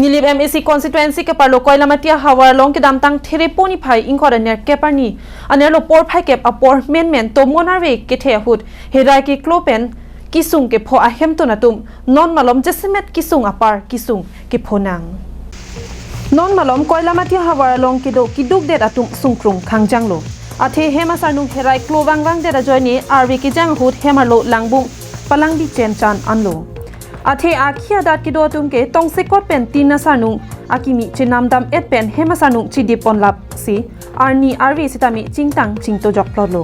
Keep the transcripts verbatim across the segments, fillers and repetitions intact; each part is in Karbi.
Nilip M A C constituency keparlo Koilamati ahavar along kedamtang Therepo niphai ingkoi ra nerkep arni anerlo porphai kep apor menmen tomon arve kethe ahut herai keklo pen kisung kepho ahemtun atum non malom jasemet kisung apar kisung kepho nang. Non malom Koilamati ahavar along kedo kidukdet atum sungkrung khangjanglo. Athe hem asarnung herai klo vangvangdet ajoine arve kejang ahut hem arlo langbung palangbi chen chan anlo. Athe akhi adat kedo atum ke tongsekot pen tin asarnung akimi chenamdam et pen hem asarnung chidip ponlap si arni arve sitame chingtang chingtojok plotlo.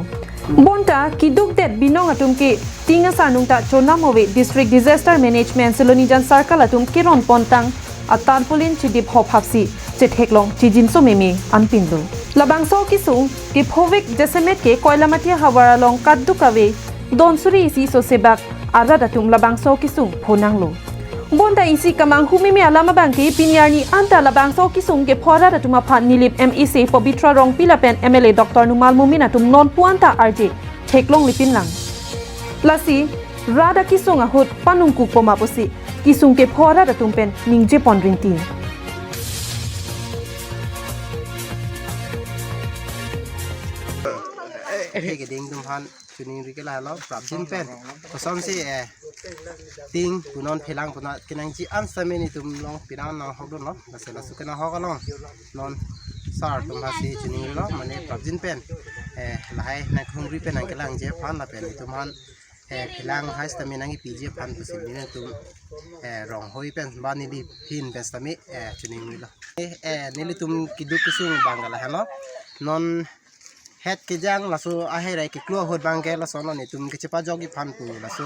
Bonta kidukdet binong atum ke tin asarnung ta chonam ave District Disaster Management Silonijan Circle atum keron pontang a tarpaulin chidip hop hapsi chetheklong chijinso meme anpinlo. Labangso kisung kephovek jasemet ke Koilamati ahavar along kaduk ave don suri isi sosebak arat atum labangso kisung phonanglo. Bonta isi kamanghu meme alam abangke pini arni anta labangso kisung kepho arat atum aphan Nilip M A C Pabitra Rongpi lapen M L A Doctor Numal Momin atum nonpu anta arje theklonglipin lang. Lasi rat akisung ahut panungkukpo ma pusi kisung kepho arat atum pen ningje pon rinti. Keding atum aphan chiningri ke lahelo prapjin pen kosonsi eh ting punon phelang puna kenangji an sitame nelitum along pinang nanghok dunlo, lasi laso ke nanghok along non sar atum aphansi chiningrilo, mane prapjin pen eh lahai nangkhumri pen nangkelangji aphan lapen nelitum aphan eh phelang hai sitame nangkepiji aphan pusi nelitum eh ronghoi pen ba neli phin pen sitame eh chiningrilo. Eh, eh nelitum keduk kesung abang ke lahelo. Non het kejang laso aherai keklo ahut abangke lasonlo nelitum kechepajokji aphan pu laso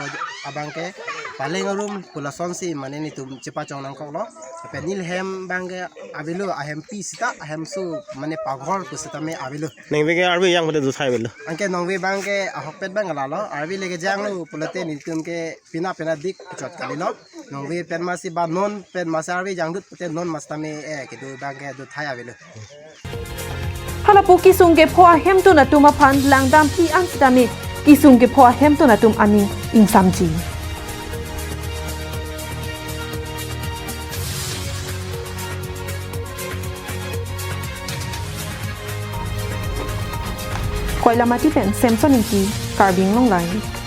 abangke paleng arum pu lasonsi mane nelitum chepachong nangkoklo. Lapen neli hem abangke avelo, ahempi sita ahemso mane paghor pu sitame avelo. Nangve ke arve jang pada dusai avelo. Anke nangve abangke ahokpet abang lalo, arve le kejanglo pulote nelitum ke pina pina dik chot kalilo. Nangve pen masi ba non pen masi arve jangdut pute non mas tame eh kedo abangke duthai avelo. Halapu kisung kepho ahemtun atum aphan langdampi an sitame kisung kepho ahemtun atum aning ingsamji. Koilamati pen Samson Ingti, Karbi Anglong Live.